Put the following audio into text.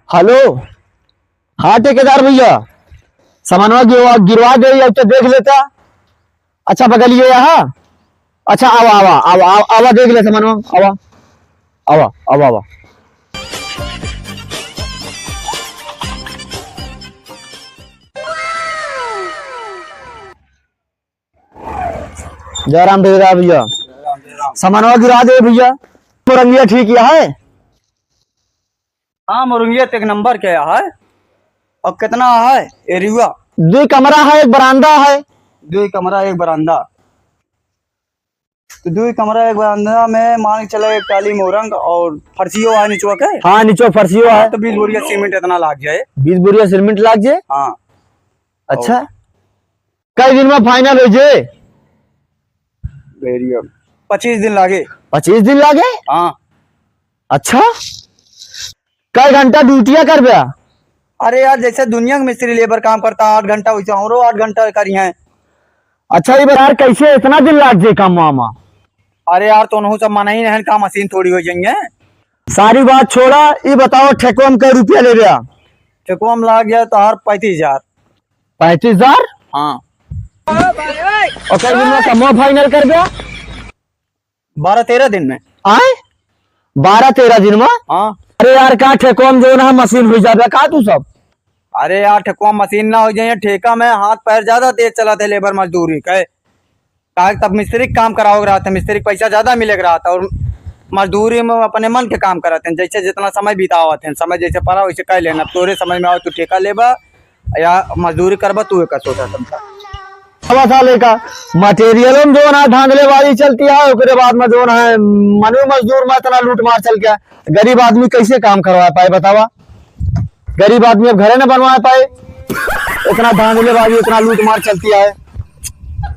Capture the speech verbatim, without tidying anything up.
हेलो, हाँ ठेकेदार भैया, सामानवा गिरवा, गिरवा दे, या तो देख लेता। अच्छा, बगलिए यहाँ। अच्छा, आवा, आवा, आवा, आवा, आवा, देख ले सामानवा, आवा, आवा, आवा, आवा। जय राम ठेकेदार भैया, सामानवा गिरा दे भैया। मुरंगिया ठीक है? हाँ, मुरंगिया तो एक नंबर के है। और कितना है एरिया? दो कमरा है, एक बरामदा है। दो कमरा, एक बरामदा। तो दो कमरा, एक बरामदा में मान के चला, एक टाली मोरंग और फर्शियो है निचवा के। हाँ, निचवा फर्शियो है। तो बीस बोरिया सीमेंट इतना लाग जाए। बीस बोरिया सीमेंट लाग जाए? हाँ। अच्छा। और कई दिन में फाइनल हो जे? एरिया पच्चीस दिन लागे। पच्चीस दिन लागे? हाँ। अच्छा, कई घंटा ड्यूटिया करबे? अरे यार, जैसे दुनिया के मिस्त्री लेबर काम करता आठ घंटा, वैसे हमरो आठ घंटा करी हैं। अच्छा, ये बता यार, कैसे इतना दिन लाग जे काम वामा? अरे यार, तो उनहू सब मना ही नहीं, काम मशीन थोड़ी हो जाएंगे। सारी बात छोड़ा, ये बताओ, ठेकवा में कै रुपया लेबे? ठेकवा में लाग गया तो हर पैंतीस हजार। पैंतीस हजार? हाँ। और कई दिन में कमवा फाइनल करबे? बारह तेरह दिन में। आए? बारह तेरह दिन में? हाँ। अरे यार, का ठेकवा में जौन है मशीन हो जाबे का तू सब? अरे यार, ठेकवा मशीन ना हो जाए, ठेका में हाथ पैर ज्यादा तेज चलत है, लेबर मजदूरी के। काहे तब मिस्त्री के काम करावे के रहत है, मिस्त्री के पैसा ज्यादा मिले के रहत है, और मजदूरी में अपने मन के काम करत हैं, जैसे जितना समय बितावत हैं, समय जैसे पड़ा वैसे कर लेना। तोरे समझ में आवे, तू ठेका लेबा या मजदूरी करबा, तू एकर सोचा समझा। अब साले का मटेरियलों में जौन है धांधलेबाजी चलती है, ओकरे बाद में जौन है मनु मजदूर में इतना लूट मार चल गया, गरीब आदमी कैसे काम करवा पाए बतावा? गरीब आदमी अब घरे न बनवा पाए, इतना धांधलेबाजी, इतना लूट मार चलती है।